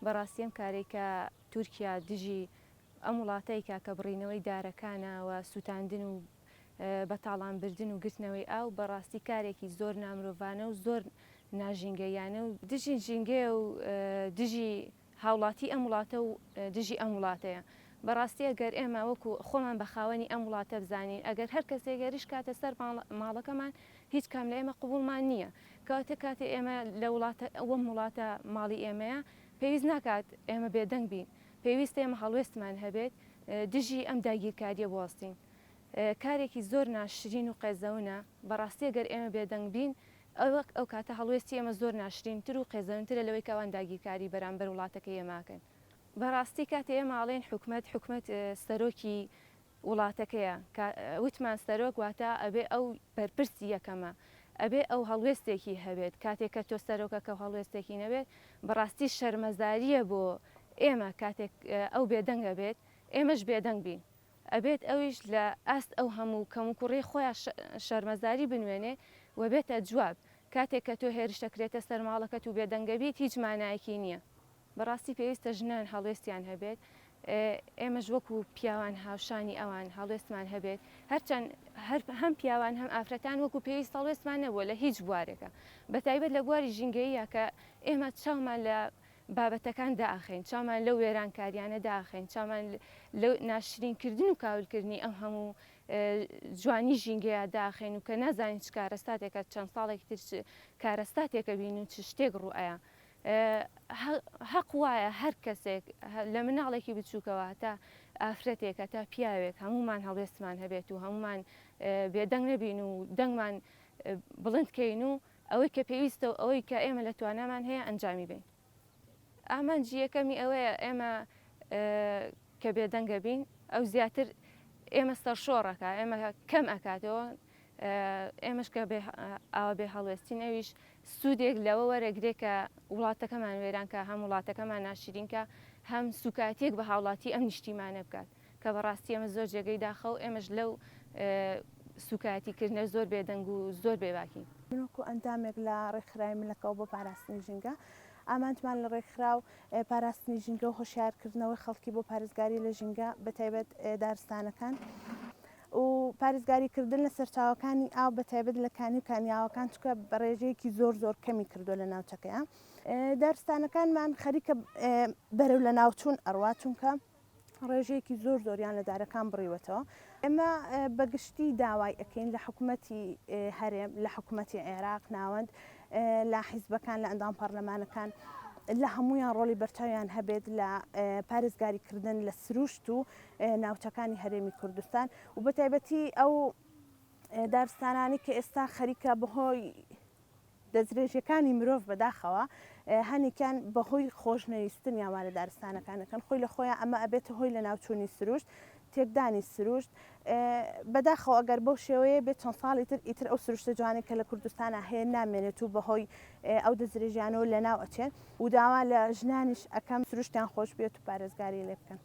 بەڕاستی ئەم کارەی کە تورکیا دژی ئەم وڵاتەی کا کە بڕینەوەی دارەکانە و سوتاندن و بە تاڵان بردن و گرتنەوەی ئاو بەڕاستی کارێکی زۆر نامرۆڤانە و زۆر ناژینگەییانە و دژی ژینگەیە و دژی هاوڵاتی ئەم وڵاتە و دژی ئەم وڵاتەیە. بەڕاستی ئەگەر ئێمە وەکو خۆمان بە خاوەنی ئەم وڵاتە بزانین ئەگەر هەر کەسێک هێرش کاتە سەر ماڵەکەمان هیچ کام لە ئێمە قبوڵمان نییە. کەواتە کاتێ ئێمە لە وڵاتە ئەوم وڵاتە ماڵی ئێمەیە پێویست ناکات ئێمە بێدەنگ بین. پێویستە ئێمە هەڵوێستمان هەبێت دژی ئەم داگیرکارییە بوەستین. کارێکی زۆر ناشرین و قێزەونە. بەڕاستی ئەگەر ئێمە بێدەنگ بین ئەو کاتە هەڵوێستی ئێمە زۆر ناشرینتر و قێزەونترە لەوەی کە ئەوان داگیرکاری بەرامبەر وڵاتەکەی ئێمە ئەکەن. بەڕاستی کاتێ ئێمە ئەڵێین حکومەت، حکومەت سەرۆکی وڵاتەکەیە، کە وتمان سەرۆک واتە ئەبێ ئەو بەرپرسی یەکەمە، ئەبێ ئەو هەڵوێستێکی هەبێت، کاتێک کە تۆ سەرۆکەکە و هەڵوێستێکی نەبێت، بەڕاستی شەرمەزارییە بۆ ئێمە کاتێک ئەو بێدەنگ ئەبێت، ئێمەش بێدەنگ بین. ئەبێت ئەویش لە ئاست ئەو هەموو کەموکوڕیەی خۆیا شەرمەزاری بنوێنێ و بێتە جواب. کاتێک کە تۆ هێرش دەکرێتە سەر ماڵەکەت و بێدەنگەبیت هیچ مانایەکی نیە. بەڕاستی پێویستە ژنان هەڵوێستیان هەبێت، ئێمەش وەکو پیاوان هاوشانی ئەوان هەڵوێستمان هەبێت، هەرچەند هەم پیاوان هەم ئافرەتان وەکو پێویست هەڵوێستمان نەبووە لە هیچ بوارێکا بەتایبەت لە بواری ژینگەییا کە ئێمە چاومان لە بابەتەکان دائەخەین، چاومان لەو وێرانکاریانە دائەخەین، چاومان لەو ناشرینکردن و کاولکردنی ئەم هەموو جوانی ژینگەیە دائەخەین و کە نازانین چ کارەساتێکە چەند ساڵێکی تر چ کارەساتێکە بین و چ شتێک ڕووئەیا. هەق وایە هەر کەسێک لە مناڵێکی بچووکەوە هەتا ئافرەتێک هەتا پیاوێک هەموومان هەڵوێستمان هەبێت و هەموومان بێدەنگ نەبین و دەنگمان بڵند کەین و ئەوەی کە پێویستە و ئەوەی کە ئێمە لە توانامان هەیە ئەنجامی بەین. ئامانجی یەکەمی ئەوەیە ئێمە کە بێدەنگە بین ئەو زیاتر ئێمە سەرشۆڕ ئەکا، ئێمە کەم ئەکاتەوە، ئێمەش کە ئاوا بێ هەڵوێستین ئەویش سوودێک لەوە وەرەگرێ کە وڵاتەکەمان وێران کا، هەم وڵاتەکەمان ناشرین کا، هەم سووکایەتییەک بە هاوڵاتی ئەم نیشتیمانە بکات. کە بەڕاستی ئەمە زۆر جێگەی داخە و ئێمەش لەو سوکایەتی کردنە زۆر بێدەنگ و زۆر بێباکین. من وەکو ئەندامێک لە ڕێکخراوی ملەکەوە بۆ پاراستنی ژینگە، ئامانجمان لە ڕێکخراو پاراستنی ژینگە و هۆشیارکردنەوەی خەڵکی بۆ پارێزگاری لە ژینگە بەتایبەت دارستانەکان و پارێزگاری کردن لە سەرچاوەکانی ئاو بەتایبەت لە کانی و کانیاوەکان چونکە بە ڕێژەیەکی زۆر زۆر کەمی کردووە لە ناوچەکەیا دارستانەکانمان خەریکە بەرەو لەناوچوون ئەڕوا چونکە ڕێژەیەکی زۆر زۆریان لە دارەکان بڕیوەتەوە. ئێمە بە گشتی داوای ئەکەین لە حکومەتی هەرێم، لە حکومەتی عێراق ناوەند، لە حیزبەکان، لە ئەندام پەڕلەمانەکان، لە هەموویان ڕۆڵی بەرچاویان هەبێت لە پارێزگاری کردن لە سروشت و ناوچەکانی هەرێمی کوردستان و بە تایبەتی ئەو دارستانانەی کە ئێستا خەریکە بەهۆی دەستدرێژیەکانی مرۆڤ بەداخەوە هەنێکیان بەهۆی خۆشنەویستنیان وا لە دارستانەکان ئەکەن خۆی لە خۆیان ئەمە ئەبێتە هۆی لەناوچوونی سروشت تێکدانی سروشت بەداخەوە ئەگەر بەو شێوەیە بێت چەند ساڵی تر ئیتر ئەو سروشتە جوانەی کە لە کوردستانا هەیە نامێنێت و بەهۆی ئەو دەستدرێژیانەوە لەناو ئەچێن و داوا لە ژنانیش ئەکەم سروشتیان خۆش بێت و پارێزگاری لێ بکەن.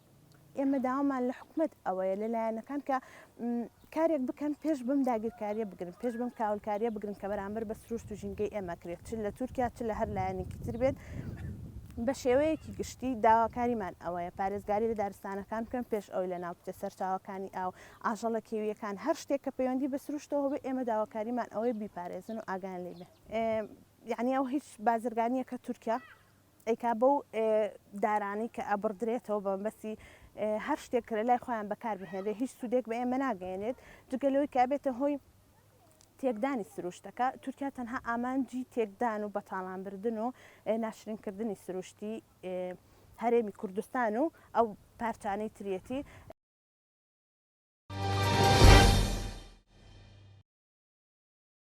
ئێمە داوامان لە حکومەت ئەوەیە لە لایەنەکان کە کارێک بکەن پێش بەم داگیرکاریە بگرن پێش بەم کاولکاریە بگرن کە بەرامبەر بە سروشت و ژینگەی ئێمە کرێت چ لە تورکیا چ لە هەر لایەنێکی تر بێت بە شێوەیەکی گشتی داواکاریمان ئەوەیە پارێزگاری لە دارستانەکان بکەن پێش ئەوەی لە ناو بچێت سەرچاوەکانی ئاو ئاژەڵە کێویەکان هەر شتێک کە پەیوەندی بە سروشتەوە بێ ئێمە داواکاریمان ئەوەیە بیپارێزن و ئاگایان لێ بێ یعنی ئەو هیچ بازرگانیەکە تورکیا ئەیکا بەو دارانەی کە ئەبڕدرێتەوە بە مەبەستی هەر شتێک کە لە لای خۆیان بەکار بهێنرێت هیچ سوودێک بە ئێمە ناگەیەنێت جگە لەوەی کە ئەبێتە هۆی تێکدانی سروشتەکە تورکیا تەنها ئامانجی تێکدان و بەتاڵانبردن و ناشرینکردنی سروشتی هەرێمی کوردستان و ئەو پارچانەی تریەتی.